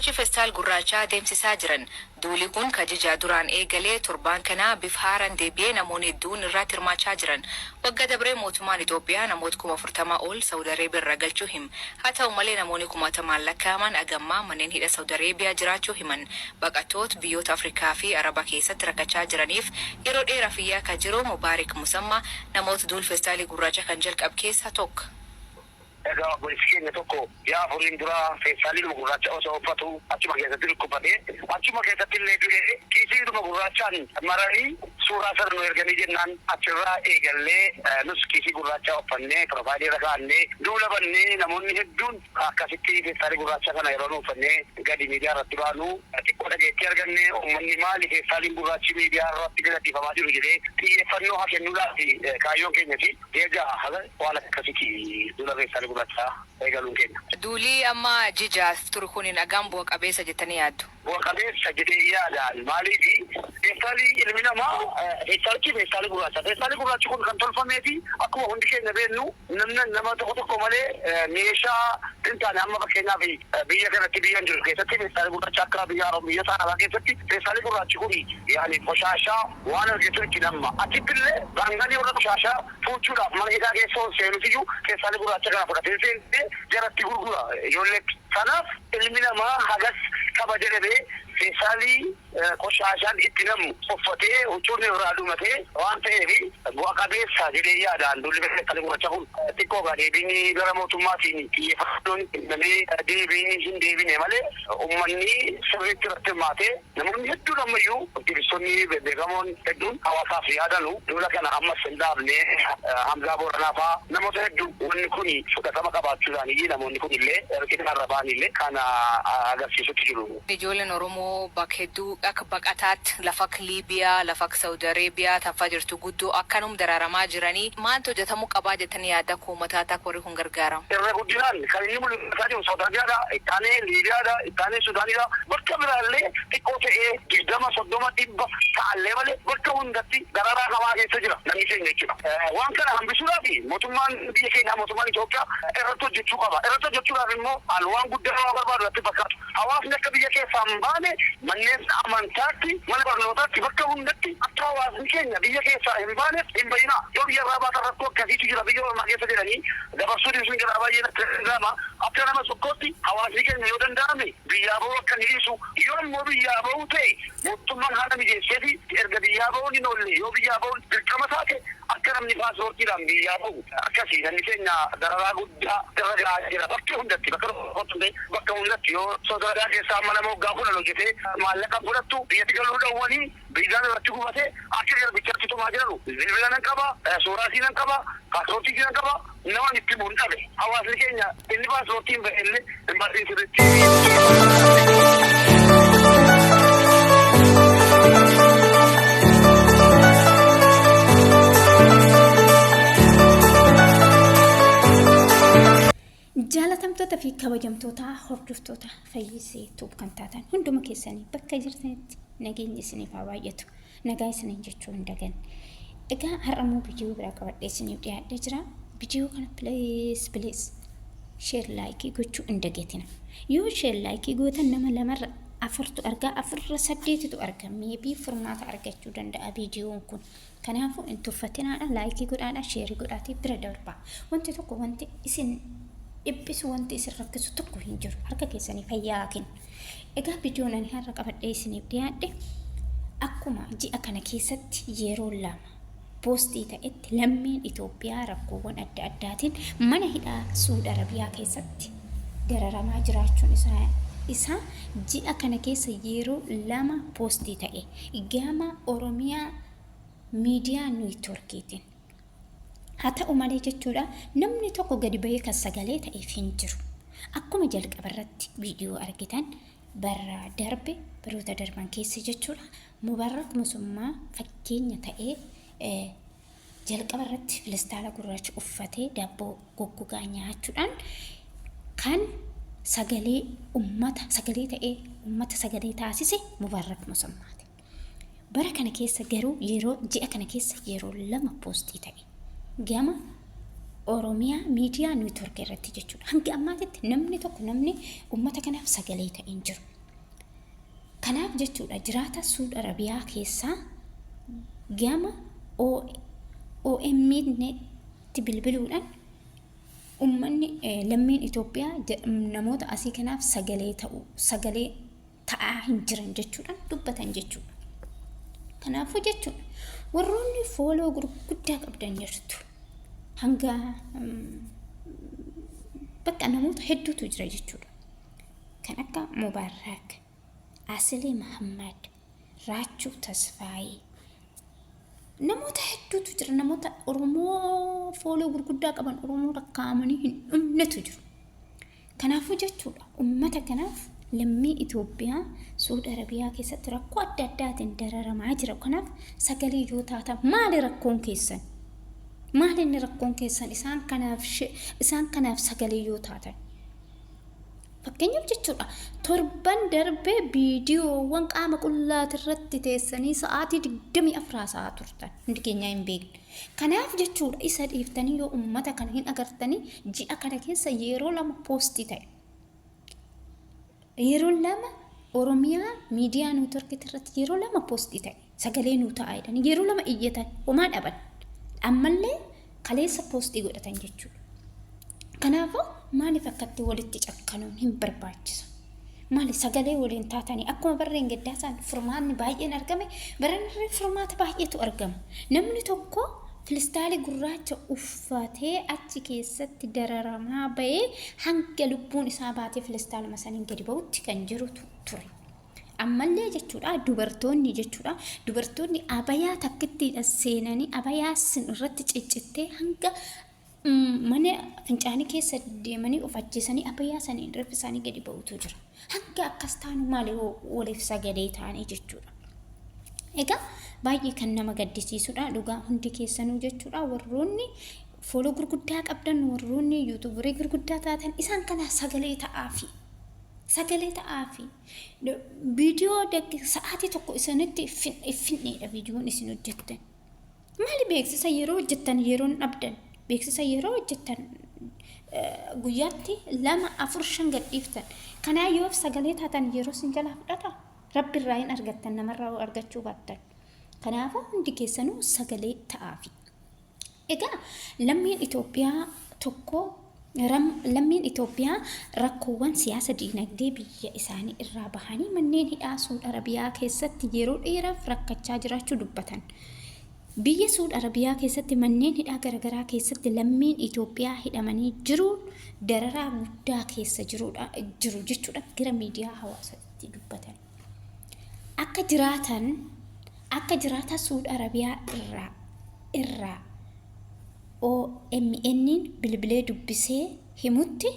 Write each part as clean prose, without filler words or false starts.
Sochii Festaal Gurraachaa deemsisaa jiran. Duuli kun ka jija duraan eegale torbaan kana bif haaran deebi'ee namoonni hedduun irraatti hirmaachaa jiran. Wagga dabre mootummaan Itoophiyaa namoota 40,000 ol Saudi Arabia irraa galchuu him. Haa ta'u malee namoonni kumaatamaan lakkaa'aman haga ammaa manneen hidha Saudi Arabia jiraachuu himan. Baqattoot biyyoota Afrikaa fi Arabaa keessatti rakkachaa jiraniif yeroo dheeraaf iyyaa ka jiru Mubaarik Musammaa namoota duul Festaalii Gurraacha kan jalqab keessaa tokk. Egaa obboleessi keenya tokko ji'a afuriin dura feestaaliidhuma gurraacha osoo uffatuu achuma keessatti dhukkubbatee achuma keessatti illee du'ee kiisiidhuma gurraachaan maranii suuraa sana nu erganii jennaan achirraa eegallee nus kiisii gurraacha uffannee piroofaayilii irra kaa'annee duula bannee namoonni hedduun akkasitti feestaalii gurraacha kana yeroo nu uffannee gadi miidiyaa irratti baanu xiqqoo dhageettii arganne. Uummanni maali feestaaliin gurraachi miidiyaa irratti gadhiifamaa jiru jedhee xiyyeeffannoo haa kennuudhaaf kaayyoon keenyasi. Egaa haga waan akkasiti duula feestaalii gurraachaa eegaluun keenya. Duulii amma jijaaf ture kun hagam bu'a qabeessa jettanii yaaddu? Bu'a qabeessa jedhee yaadaan. Maaliifi feestaalii ilmi namaa feestaalichi feestaalii gurraacha. Feestaalii gurraachi kun kan tolfameefi akkuma hundi keenya beennu namna nama tokko tokko malee meeshaa hin taane. Amma fakkeenyaaf biyya kanatti, biyya jiru keessatti, feestaalii gurraacha akka biyya biyyoota arabaa keessatti feestaalii gurraachi kun yaani qoshaashaa waan argetu itti namma. Achitti illee baanganii warra qoshaashaa fuuchuudhaaf mana hidhaa keessa ol seenutiyyuu feestaalii gurraacha kana fudhatee seenee jaratti gurgura ijoolleetti. Kanaaf ilmi namaa hagas kabaja dhabee feestaalii qoshaashaan itti namu uffatee huccuun irraa dhumatee waan ta'eef bu'a qabeessa jedhee yaadaan. Duulli feestaalii gurraacha kun xiqqoo gaa deebiin gara mootummaatiin xiyyeeffannoon kennamee deebiin hin deebine malee uummanni sirriitti irratti hirmaatee namoonni hedduun ammayyuu aktivistoonni bebbeekamoon hedduun hawaasaaf yaadanu duula kana ammas hin dhaabne. Hamzaa Booranaa fa'aa, namoota hedduu, wanni kun fudhatama qabaachuudhaan namoonni kun illee hirkina irra ba'an illee kana agarsiisutti jiru. Ijoolleen Oromoo bakka hedduu akka baqataatti lafa akka Liibiyaa, lafa akka Saudi Areebiyaa tanfaa jirtu guddoo akkanum dararamaa jiranii, maaltu hojjetamuu qabaa jettanii yaadda akka uummataatti akka warri kun gargaaramu? Irra guddinaan kan inni mul'ataa jiru Saudi Arabiyaadha, ittaanee Liibiyaadha, ittaanee Sudaanidha. Bakka biraallee xiqqoo ta'ee 20, 30, 100 ta'allee malee bakka hundatti dararaa hamaa keessa jira namni keenya jechuudha. Waan kana hambisuudhaaf mootummaan biyya keenyaa, mootummaan Itoophiyaa irratti hojjechuu qaba. Irratti hojjechuudhaaf immoo an waan guddaa waan barbaadu natti fakkaatu. Hawaasni akka biyya keessaa hin baane manneen amantaatti, mana barnootaatti, bakka hundatti akka hawaasni keenya biyya keessaa hin baaneef hin bayinaa. Yoo biyya irraa baatan rakkoo akkasiitu jira biyya ormaa keessa jedhanii dabarsuu dhiisuun jira baay'ee natti dhaga'ama. Akka nama tokkootti hawaasni keenya yoo danda'ame biyyaa bahuu akka inni dhiisu, yoo immoo biyyaa bahuu ta'e mootummaan haala mijeessee fi erga biyyaa bahuun hin oolle, yoo biyyaa bahuun dirqama taate, akka namni paaspoortiidhaan biyyaa bahu. Akkasii namni keenya dararaa guddaa irra gahaa jira bakka hundatti, bakka tokkotti hin ta'in, bakka hundatti. Yoo Saudi Arabiyaa keessaa amma nama waggaa 10 hojjetee maallaqa fudhattu biyyatti galuu dhowwanii viizaan irratti gubatee akka garbichaatti tumaa jiranu. Bilbila nan qaba, suuraa isii nan qaba, paaspoortii isii nan qaba, nama itti himu hin dhabe. Hawaasni keenya inni paaspoortii hin ba'e illee imbaasiin sirriitti. Jaalatamtoota fi kabajamtoota hordoftoota Fayyisee Tube kan taatan hunduma keessanii bakka jirtanitti nageenyi isiniif haa baay'atu. Nagaa isiniin jechuu hin daganne. Egaa har'a immoo viidiyoo biraa qabadhee isiniif dhiyaadhee jira. Viidiyoo kana please, please, share, like gochuu hin dagatina. Yoo share, like gootan nama lamarra afurtu argaa, afurra saddeetitu arga. Maybe furmaata argachuu danda'a viidiyoon kun. Kanaafuu hin tuffatinaadha, like godhaadha, share godhaatii bira darbaa. Wanti tokko, wanti isin dhiphisu, wanti isin rakkisu tokko hin jiru. Harka keessanii fayyaa kennu. Egaa viidiyoon ani har'a qabadhee isiniif dhiyaadhe akkuma ji'a kana keessatti yeroo lama post ta'etti lammiin Itoophiyaa rakkoowwan adda addaatiin mana hidhaa Suud Arabiyaa keessatti dararamaa jiraachuun isaa ji'a kana keessa yeroo lama post ta'e gama Oromiyaa Miidiyaa Networkiitiin. Haa ta'u malee jechuudha, namni tokko gadi bahee kan sagalee ta'eef hin jiru. Akkuma jalqaba irratti viidiyoo argitan, bara darbe, baroota darban keessa jechuudha, Mubarak Musummaa fakkeenya ta'ee jalqaba irratti filistaala gurraacha uffatee daabboo goggogaa nyaachuudhaan kan sagalee ummata sagalee ta'ee ummata sagalee taasise Mubarak Musummaati. Bara kana keessa garuu yeroo ji'a kana keessa yeroo lama post ta'e gama Oromiyaa Miidiyaa Neetwork irratti jechuudha. Hanga ammaatitti namni tokko namni uummata kanaaf sagalee ta'e hin jiru. Kanaaf jechuudha jiraata Suud Arabiyaa keessaa gama OMN tti bilbiluudhaan uummanni lammiin Itoophiyaa namoota asii kanaaf sagalee ta'u sagalee ta'aa hin jiran jechuudhaan dubbatan jechuudha. Kanaafuu jechuudha warroonni follow gurguddaa qabdan jirtu, hanga bakka namoota hedduutu jira jechuudha. Kan akka Mubarak, Asilee Mahammad, Raachuu Tasfaayee, namoota hedduutu jira. Namoota Oromoo follow gurguddaa qaban, Oromoo lakkaa'amanii hin dhumnetu jiru. Kanaafuu jechuudha uummata kanaaf, lammii Itoophiyaa Suud Arabiyaa keessatti rakkoo adda addaatiin dararamaa jira. Kanaaf sagalee yoo taatan, maali rakkoon keessan? Maali inni rakkoon keessan isaan kanaaf sagalee yoo taatan? Fakkeenyaaf jechuudha torban darbee viidiyoowwan qaama qullaati irratti teessanii sa'aatii 24 haasa'aa turtan, hundi keenyaa hin beekne. Kanaaf jechuudha isa dhiiftanii yoo uummata kana hin agartanii, ji'a kana keessa yeroo lama post ta'e. Yeroo lama Oromiyaa Miidiyaa Neetworkii irratti yeroo lama post ta'e, sagalee nuu ta'a jedhanii yeroo lama iyyatan, homaa dhaban. Ammallee kaleessa post godhatan jechuudha. Kanaafuu maaliif akkatti walitti cakkanuun hin barbaachisu? Maali sagalee waliin taatanii akkuma barreen gaddaasaan furmaanni baay'een argame, baranirree furmaata baay'eetu argama. Namni tokko filistaalii gurraacha uffatee achi keessatti dararamaa bahee hanga lubbuun isaa baatee filistaaluma saniin gadi ba'utti kan jirutu ture. Ammallee jechuudha dubartoonni jechuudha dubartoonni abayaa takkittiidha seenanii abayaa sin irratti ciccittee hanga mana fincaanii keessa deemanii of ajjeesanii abayaa saniin reeffi isaanii gadi ba'utu jira. Hanga akkas taanu maali waliif sagalee taanee jechuudha. Egaa baay'ee kan nama gaddisiisudha dhugaa. Hundi keessanuu jechuudha warroonni follow gurguddaa qabdan, warroonni YouTuber gurguddaa taatan, isaan kana sagalee ta'aafi. Sagalee ta'aafi. Viidiyoo sa'aatii tokko isinitti finneedha viidiyoon isin hojjettan. Maali beeksisa yeroo hojjettan yeroon dhabdan, beeksisa yeroo hojjettan guyyaatti lama, afur, shan gadhiiftan. Kanaa yoo sagalee taatan yeroo isin jalaa fudhata, Rabbi irraa hin argattan, namarraa argachuu baattan. Kanaafuu hundi keessanuu sagalee ta'aafi. Egaa lammiin Itoophiyaa tokko, lammiin Itoophiyaa rakkoowwan siyaasa diinagdee biyya isaanii irraa bahanii manneen hidhaa Suud Arabiyaa keessatti yeroo dheeraaf rakkachaa jiraachuu dubbatan. Biyya Suud Arabiyaa keessatti manneen hidhaa garaagaraa keessatti lammiin Itoophiyaa hidhamanii jiruun dararaa guddaa keessa jiruudha jiru jechuudha gara miidiyaa hawaasaatti dubbatan. Akka jiraata Suud Arabiyaa irraa OMN bilbilee dubbisee himutti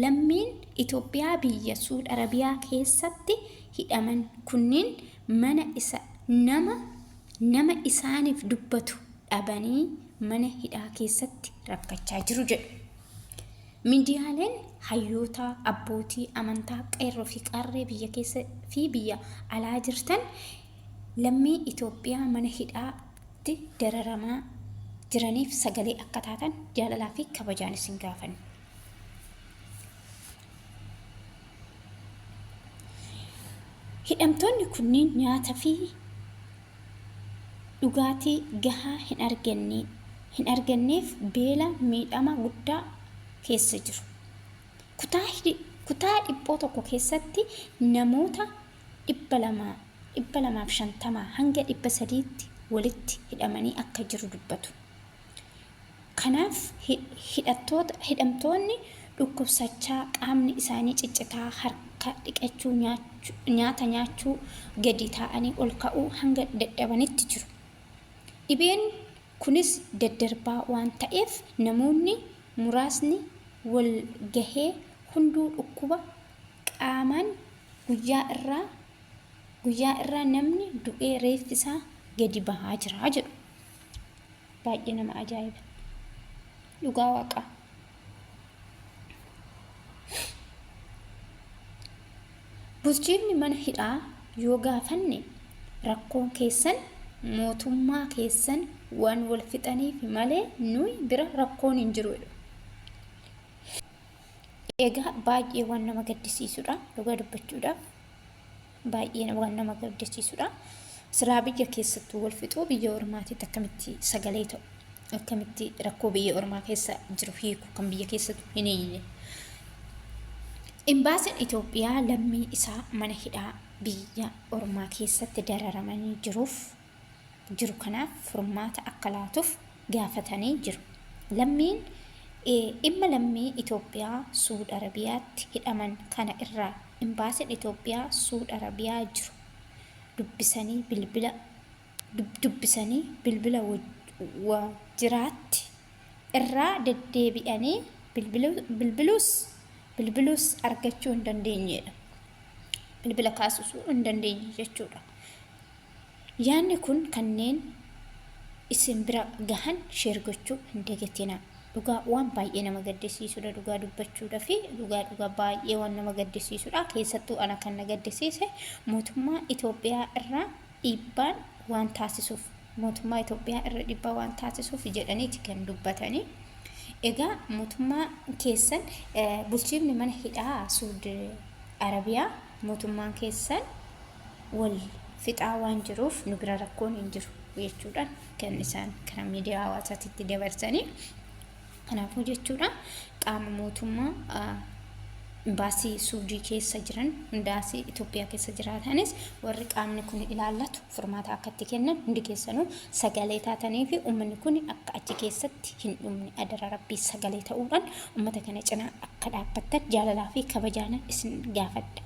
lammiin Itoophiyaa biyya Suud Arabiyaa keessatti hidhaman kunniin mana isa nama isaaniif dubbatu dhabanii mana hidhaa keessatti rakkachaa jiru jedhu. Miidiyaaleen hayyoota, abbootii amantaa, qeerroo fi qarree biyya keessa fi biyya alaa jirtan lammii Itoophiyaa mana hidhaatti dararamaa jiraniif sagalee akka taatan jaalalaa fi kabajaan isin gaafanna. Hidhamtoonni kunniin nyaata fi dhugaatii gahaa hin arganneef beela miidhama guddaa keessa jiru. Kutaa dhiphoo tokko keessatti namoota 200, 250 hanga 300tti walitti hidhamanii akka jiru dubbatu. Kanaaf hidhamtoonni dhukkubsachaa, qaamni isaanii ciccitaa, harka dhiqachuu, nyaata nyaachuu, gadi taa'anii ol ka'uu hanga dadhabanitti jiru. Dhibeen kunis daddarbaa waan ta'eef namoonni muraasni wal gahee hunduu dhukkuba qaamaan guyyaa irraa namni du'ee reeffi isaa gadi bahaa jira jedhu. Baay'ee nama ajaa'iba. Dhugaa Waaqaa. Bulchiinni mana hidhaa yoo gaafanne rakkoon keessan mootummaa keessan waan wal fixaniif malee nuyi bira rakkoon hin jiru jedhu. Egaa baay'ee waan nama gaddisiisudha dhugaa dubbachuudhaaf baay'ee waan nama gaddisiisudha. Silaa biyya keessattuu wal fixuu biyya ormaatitti akkamitti sagalee ta'u akkamitti rakkoo biyya ormaa keessa jiru hiiku kan biyya keessattuu hin hiikne. Imbaasiin Itoophiyaa lammii isaa mana hidhaa biyya ormaa keessatti dararamanii jiruuf jiru kanaaf furmaata akka laatuuf gaafatanii jiru. Lammiin dhimma lammii Itoophiyaa Suud Arabiyaatti hidhaman kana irraa Imbaasiin Itoophiyaa Suud Arabiyaa jiru dubbisanii bilbila dubbisanii bilbila waajjiraatti irraa deddeebi'anii bilbiluus bilbiluus argachuu hin dandeenyedha. Bilbila kaasisuu hin dandeenye jechuudha. Yaadni kun kanneen isin bira gahan share gochuu hin dagatinaa. Dhugaa waan baay'ee nama gaddisiisudha dhugaa dubbachuudha fi dhugaa dhugaa baay'ee waan nama gaddisiisudha. Keessattuu ana kan na gaddisiise mootummaa Itoophiyaa irraa dhiibbaan waan taasisuuf mootummaa Itoophiyaa irra dhiibbaa waan taasisuuf jedhaniiti kan dubbatanii. Egaa mootummaa keessan bulchiifni mana hidhaa Suud Arabiyaa mootummaan keessan wal fixaa waan jiruuf nu bira rakkoon hin jiru jechuudhaan kan isaan karaa miidiyaa hawaasaatitti dabarsanii. Kanaafuu jechuudha qaama mootummaa imbaasii Suudii keessa jiran hundaasii Itoophiyaa keessa jiraatanis warri qaamni kun ilaallatu furmaata akka itti kennan hundi keessanuu sagalee taatanii fi uummanni kun akka achi keessatti hin dhumne adara rabbii sagalee ta'uudhaan uummata kana cinaa akka dhaabbattan jaalalaa fi kabajaanan isin gaafadha.